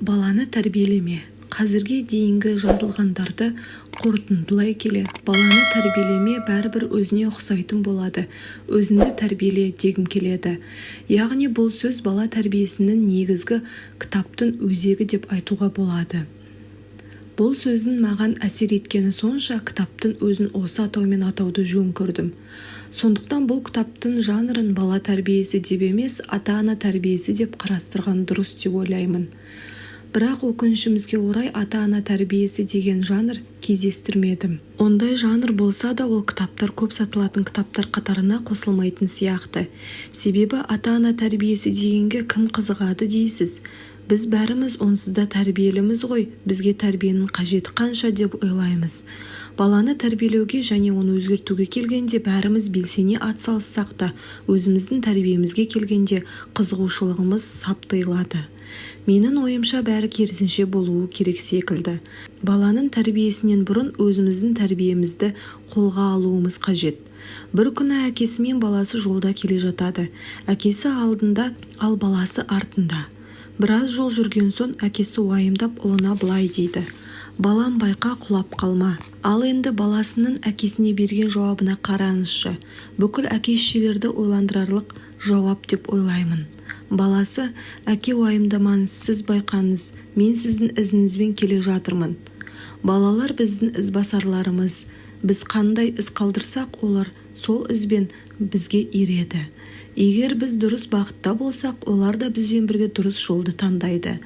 Баланы тәрбиелеме. Қазірге дейінгі жазылғандарды қорытындылай келе, баланы тәрбиелеме, бәрібір өзіне ұқсайтын болады, өзіңді тәрбиеле дегім келеді. Яғни бұл сөз бала тәрбиесінің негізгі, кітаптың өзегі деп айтуға болады. Бұл сөздің маған әсер еткені сонша, кітаптың өзін осы атаумен атауды жөн көрдім. Сондықтан бұл кітаптың жанрын бала тәрбиесі деп емес, ата-ана тәрбиесі деп қарастырған дұрыс деп ойлаймын. Бірақ өкінішімізге орай, ата-ана тәрбиесі деген жанр кездестірмедім. Ондай жанр болса да, ол кітаптар көп сатылатын кітаптар қатарына қосылмайтын сияқты. Себебі ата-ана тәрбиесі дегенге кім қызығады дейсіз? Біз бәріміз онсыз да тәрбиеліміз ғой, бізге тәрбиенің қажеті қанша деп ойлаймыз. Баланы тәрбиелеуге және оны өзгертуге келгенде бәріміз белсене атсалыссақ та, өзіміздің тәрбиемізге келгенде қызығушылығымыз сап тыйылады. Менің ойымша, бәрі керісінше болуы керек секілді. Баланың тәрбиесінен бұрын өзіміздің тәрбиемізді қолға алуымыз қажет. Бір күні әкесі мен баласы жолда келе жатады. Әкесі алдында, ал баласы артында. Біраз жол жүрген соң әкесі уайымдап ұлына былай дейді: «Балам, байқа, құлап қалма». Ал енді баласының әкесіне берген жауабына қараңызшы. Бүкіл әке-шешелерді ойландырарлық жауап деп ойлаймын. Баласы: «Әке, уайымдамаңыз, сіз байқаңыз, мен сіздің ізіңізбен келе жатырмын». Балалар біздің ізбасарларымыз. Біз қандай із қалдырсақ, олар сол ізбен бізге ереді. Егер біз дұрыс бағытта болсақ, олар да бізбен бірге дұрыс жолды таңдайды.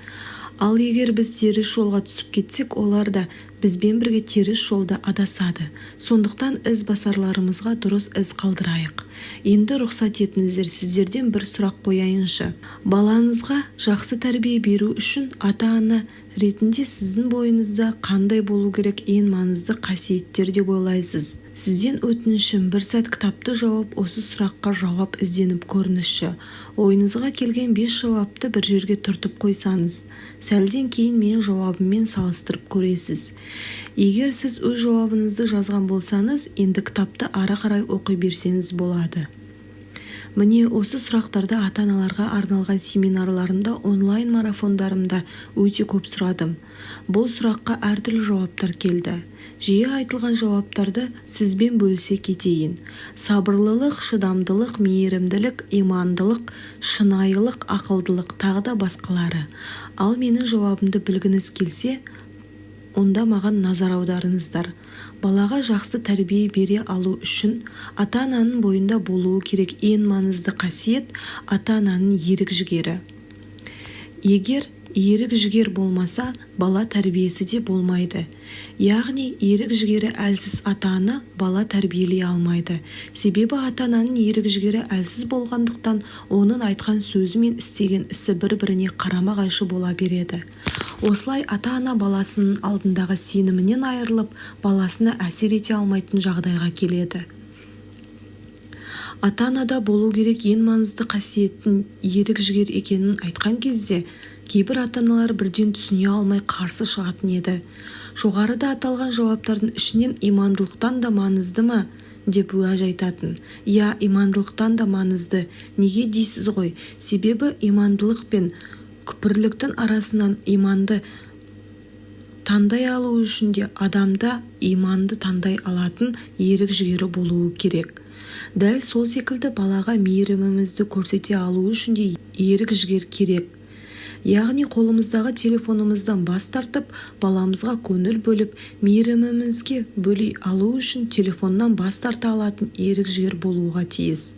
Ал егер біз теріс жолға түсіп кетсек, олар да бізбен бірге теріс жолда адасады. Сондықтан ізбасарларымызға дұрыс із қалдырайық. Енді рұқсат етіңіздер, сіздерден бір сұрақ қояйыншы. Балаңызға жақсы тәрбие беру үшін ата-ана ретінде сіздің бойыңызда қандай болу керек, ең маңызды қасиеттер деп ойлайсыз? Сізден өтінішім, бір сәт кітапты жауып, осы сұраққа жауап ізденіп көріңізші. Ойыңызға келген бес жауапты бір жерге түртіп қойсаңыз, сәлден кейін менің жауабыммен салыстырып көресіз. Егер сіз өз жауабыңызды жазған болсаңыз, енді кітапты ары қарай оқи берсеңіз болады. Міне, осы сұрақтарды ата-аналарға арналған семинарларымда, онлайн марафондарымда өте көп сұрадым. Бұл сұраққа әртүрлі жауаптар келді. Жиі айтылған жауаптарды сізбен бөлісе кетейін: сабырлылық, шыдамдылық, мейірімділік, имандылық, шынайылық, ақылдылық, тағы да басқалары. Ал менің жауабымды білгіңіз келсе, онда маған назар аударыңыздар. Балаға жақсы тәрбие бере алу үшін ата-ананың бойында болуы керек ең маңызды қасиет – ата-ананың ерік-жігері. Егер ерік-жігер болмаса, бала тәрбиесі де болмайды. Яғни ерік-жігері әлсіз ата-ана бала тәрбиелей алмайды. Себебі ата-ананың ерік-жігері әлсіз болғандықтан, оның айтқан сөзі мен істеген ісі бір-біріне қарама-қайшы бола береді. Осылай ата-ана баласының алдындағы сенімінен айырылып, баласына әсер ете алмайтын жағдайға келеді. Ата-анада болу керек ең маңызды қасиеттің ерік-жігер екенін айтқан кезде кейбір ата-аналар бірден түсіне алмай қарсы шығатын еді. Жоғарыда аталған жауаптардың ішінен «Имандылықтан да маңызды ма?» деп уәж айтатын. Иә, имандылықтан да маңызды. Неге дейсіз ғой? Себебі имандылық пен күпірліктің арасынан иманды таңдай алу үшін де адамда иманды таңдай алатын ерік-жігері болуы керек. Дәл сол секілді балаға мейірімімізді көрсете алу үшін де ерік-жігер керек. Яғни қолымыздағы телефонымыздан бас тартып, баламызға көңіл бөліп, мейірімімізге бөлей алу үшін телефоннан бас тарта алатын ерік-жігер болуға тиіс.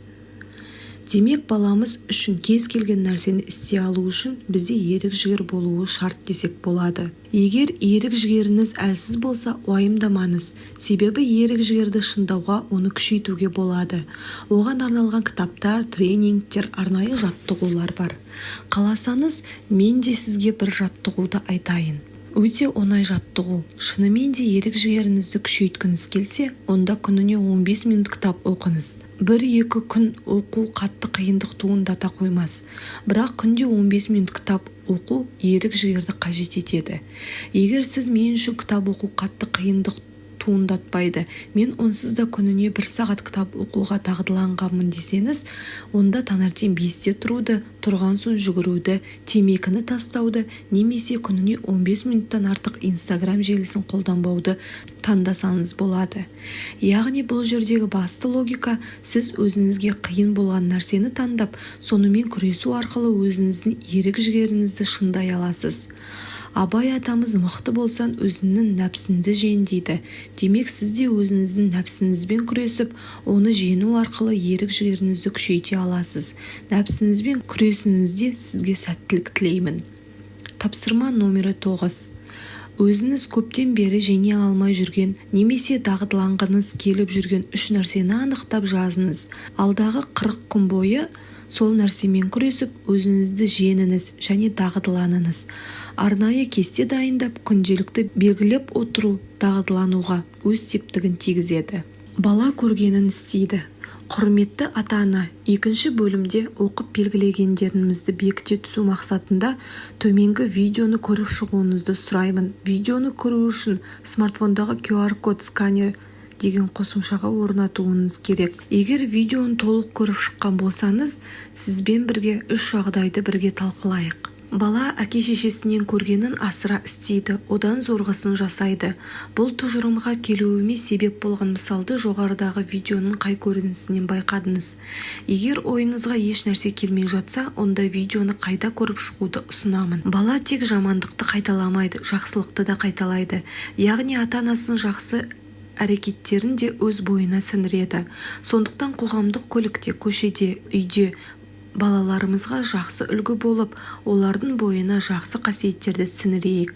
Демек, баламыз үшін кез келген нәрсені істей алу үшін бізде ерік-жігер болуы шарт десек болады. Егер ерік-жігеріңіз әлсіз болса, уайымдамаңыз. Себебі ерік-жігерді шыңдауға, оны күшейтуге болады. Оған арналған кітаптар, тренингтер, арнайы жаттығулар бар. Қаласаңыз, мен де сізге бір жаттығуды айтайын. Өте оңай жаттығу. Шынымен де ерік-жігеріңізді күшейткіңіз келсе, онда күніне 15 минут кітап оқыңыз. Бір-екі күн оқу қатты қиындық туындата қоймас. Бірақ күнде 15 минут кітап оқу ерік-жігерді қажет етеді. Егер сіз «Мен үшін кітап оқу қатты қиындық туындатпайды. Мен онсыз да күніне бір сағат кітап оқуға дағдыланғанмын десеңіз, онда таңертең 5-те тұруды, тұрған соң жүгіруді, темекіні тастауды немесе күніне 15 минуттан артық Инстаграм желісін қолданбауды таңдасаңыз болады. Яғни бұл жердегі басты логика: сіз өзіңізге қиын болған нәрсені таңдап, сонымен күресу арқылы өзіңіздің ерік-жігеріңізді шыңдай аласыз. Абай атамыз: «Мықты болсаң, өзіңнің нәпсіңді жең», – дейді. Демек, сіз де өзіңіздің нәпсіңізбен күресіп, оны жеңу арқылы ерік-жігеріңізді күшейте аласыз. Нәпсіңізбен күресіңізде сізге сәттілік тілеймін. Тапсырма номері 9. Өзіңіз көптен бері жеңе алмай жүрген немесе дағдыланғыңыз келіп жүрген үш нәрсені анықтап жазыңыз. Алдағы 40 күн бойы сол нәрсемен күресіп, өзіңізді жеңіңіз және дағдыланыңыз. Арнайы кесте дайындап, күнделікті белгілеп отыру дағдылануға өз септігін тигізеді. Бала көргенін істейді. Құрметті ата-ана, екінші бөлімде оқып белгілегендерімізді бекіте түсу мақсатында төменгі видеоны көріп шығуыңызды сұраймын. Видеоны көру үшін смартфондағы QR-код сканер деген қосымшаға орнатуыңыз керек. Егер видеоны толық көріп шыққан болсаңыз, сізбен бірге үш жағдайды бірге талқылайық. Бала әке-шешесінен көргенін асыра істейді, одан зорғысын жасайды. Бұл тұжырымға келуіме себеп болған мысалды жоғарыдағы видеоның қай көрінісінен байқадыңыз? Егер ойыңызға еш нәрсе келмей жатса, онда видеоны қайта көріп шығуды ұсынамын. Бала тек жамандықты қайталамайды, жақсылықты да қайталайды. Яғни ата-анасының жақсы әрекеттерін де өз бойына сіңіреді. Сондықтан қоғамдық көлікте, көшеде, үйде балаларымызға жақсы үлгі болып, олардың бойына жақсы қасиеттерді сіңірейік.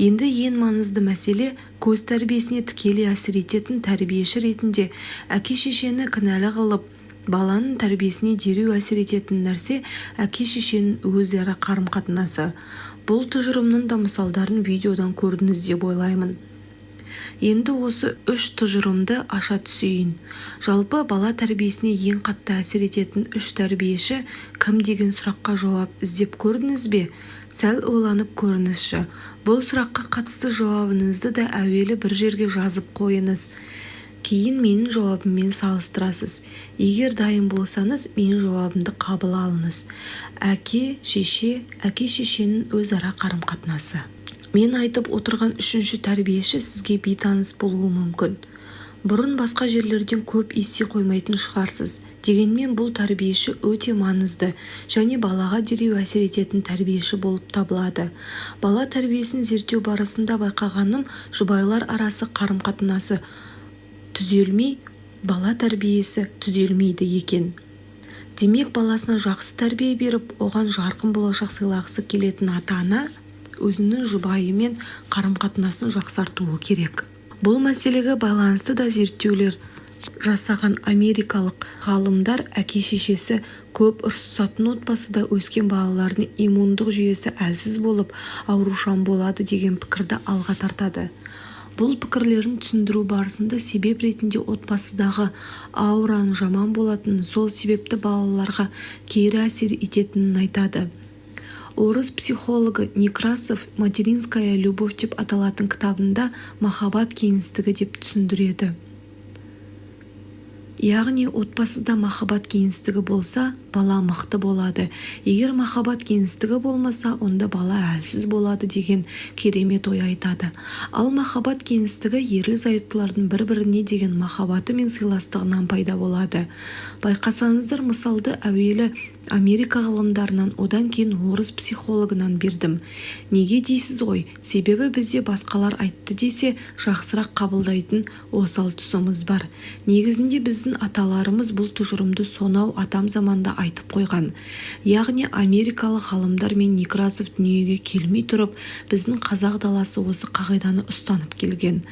Енді ең маңызды мәселе: көз тәрбиесіне тікелей әсер ететін тәрбиеші ретінде әке-шешені кінәлі қылып, баланың тәрбиесіне дереу әсер ететін нәрсе – әке-шешенің өзара қарым-қатынасы. Бұл тұжырымның да мысалдарын видеодан көрдіңіз деп ойлаймын. Енді осы үш тұжырымды аша түсейін. Жалпы, бала тәрбиесіне ең қатты әсер ететін үш тәрбиеші кім деген сұраққа жауап іздеп көрдіңіз бе? Сәл ойланып көріңізші. Бұл сұраққа қатысты жауабыңызды да әуелі бір жерге жазып қойыңыз. Кейін менің жауабыммен салыстырасыз. Егер дайын болсаңыз, менің жауабымды қабыл алыңыз. Әке, шеше, әке-шешенің өзара қарым-қатынасы. Мен айтып отырған үшінші тәрбиеші сізге бейтаныс болуы мүмкін. Бұрын басқа жерлерден көп ести қоймайтын шығарсыз. Дегенмен бұл тәрбиеші өте маңызды және балаға дереу әсер ететін тәрбиеші болып табылады. Бала тәрбиесін зерттеу барысында байқағаным: жұбайлар арасы қарым-қатынасы түзелмей, бала тәрбиесі түзелмейді екен. Демек, баласына жақсы тәрбие беріп, оған жарқын болашақ сыйлағысы келетін ата-ана өзінің жұбайымен қарым-қатынасын жақсартуы керек. Бұл мәселеге байланысты да зерттеулер жасаған америкалық ғалымдар әке-шешесі көп ұрсысатын отбасыда өскен балалардың иммундық жүйесі әлсіз болып, аурушаң болады деген пікірді алға тартады. Бұл пікірлерін түсіндіру барысында себеп ретінде отбасыдағы аураның жаман болатынын, сол себепті балаларға кері әсер ететінін айтады. Орыс психологы Некрасов «Материнская любовь» деп аталатын кітабында махаббат кеңістігі деп түсіндіреді. Яғни отбасыда махаббат кеңістігі болса, бала мықты болады, егер махаббат кеңістігі болмаса, онда бала әлсіз болады деген керемет ой айтады. Ал махаббат кеңістігі ерлі-зайыптылардың бір-біріне деген махаббаты мен сыйластығынан пайда болады. Байқасаңыздар, мысалды әуелі Америка ғалымдарынан, одан кейін орыс психологынан бердім. Неге дейсіз ғой? Себебі бізде басқалар айтты десе, жақсырақ қабылдайтын осал тұсымыз бар. Негізінде біздің аталарымыз бұл тұжырымды сонау атам заманда айтып қойған. Яғни америкалық ғалымдар мен Некрасов дүниеге келмей тұрып, біздің қазақ даласы осы қағиданы ұстанып келген.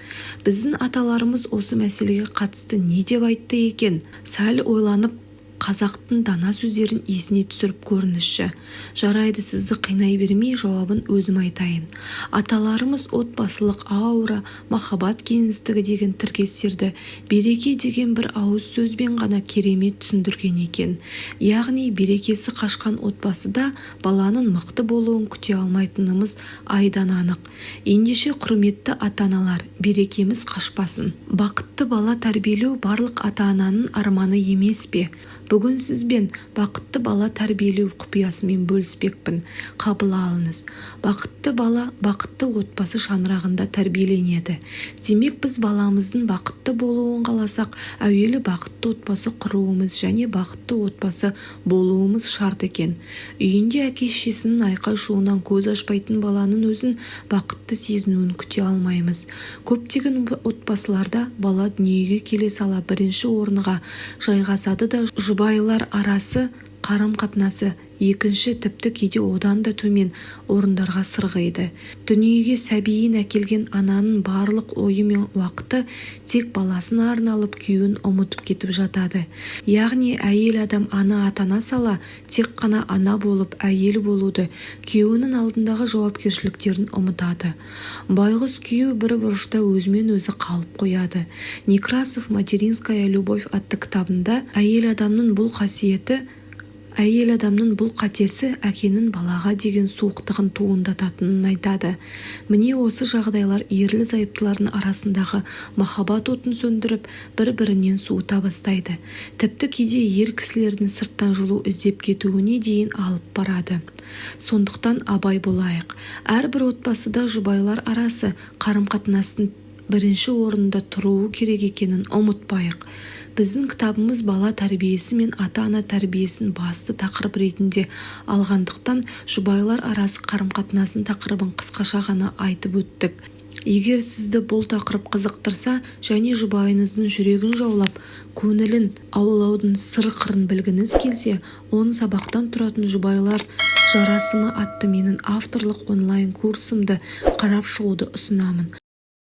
Біздің аталарымыз осы мәселеге қатысты не деп айтты екен? Сәл ойланып Қазақтың дана сөздерін есіне түсіріп көріңізші. Жарайды, сізді қинай бермей, жауабын өзім айтайын. Аталарымыз отбасылық аура, махаббат кеңістігі деген тіркестерді береке деген бір ауыз сөзбен ғана керемет түсіндірген екен. Яғни, берекесі қашқан отбасыда баланың мықты болуын күте алмайтынымыз айдан анық. Ендеше, құрметті ата-аналар, берекеміз қашпасын. Бақытты бала тәрбиелеу барлық ата-ананың арманы емес пе? Бүгін сізбен бақытты бала тәрбиелеу құпиясымен бөліспекпін. Қабыл алыңыз. Бақытты бала бақытты отбасы шаңырағында тәрбиеленеді. Демек, біз баламыздың бақытты болуын қаласақ, әуелі бақытты отбасы құруымыз және бақытты отбасы болуымыз шарт екен. Үйінде әке-шешесінің айқай-шуынан көз ашпайтын баланың өзін бақытты сезінуін күте алмаймыз. Көптеген отбасыларда бала дүниеге келе сала бірінші орынға жайғасады да, жұбайлар арасы қарым-қатынасы екінші, тіпті кейде одан да төмен орындарға сырғиды. Дүниеге сәбиін әкелген ананың барлық ойы мен уақыты тек баласына арналып, күйеуін ұмытып кетіп жатады. Яғни, әйел адам ана атана сала тек қана ана болып, әйел болуды, күйеуінің алдындағы жауапкершіліктерін ұмытады. Байғұс күйеу бір бұрышта өзімен өзі қалып қояды. Некрасов «Материнская любовь» атты кітабында әйел адамның бұл қатесі әкенің балаға деген суықтығын туындататынын айтады. Міне, осы жағдайлар ерлі-зайыптылардың арасындағы махаббат отын сөндіріп, бір-бірінен суыта бастайды. Тіпті кейде ер кісілердің сырттан жылу іздеп кетуіне дейін алып барады. Сондықтан абай болайық. Әрбір отбасыда жұбайлар арасы қарым-қатынастың бірінші орында тұруы керек екенін ұмытпайық. Біздің кітабымыз бала тәрбиесі мен ата-ана тәрбиесін басты тақырып ретінде алғандықтан, жұбайлар арасы қарым-қатынасының тақырыбын қысқаша ғана айтып өттік. Егер сізді бұл тақырып қызықтырса және жұбайыңыздың жүрегін жаулап, көңілін аулаудың сыр-қырын білгіңіз келсе, 10 сабақтан тұратын «Жұбайлар жарасымы» атты менің авторлық онлайн курсымды қарап шығуды ұсынамын.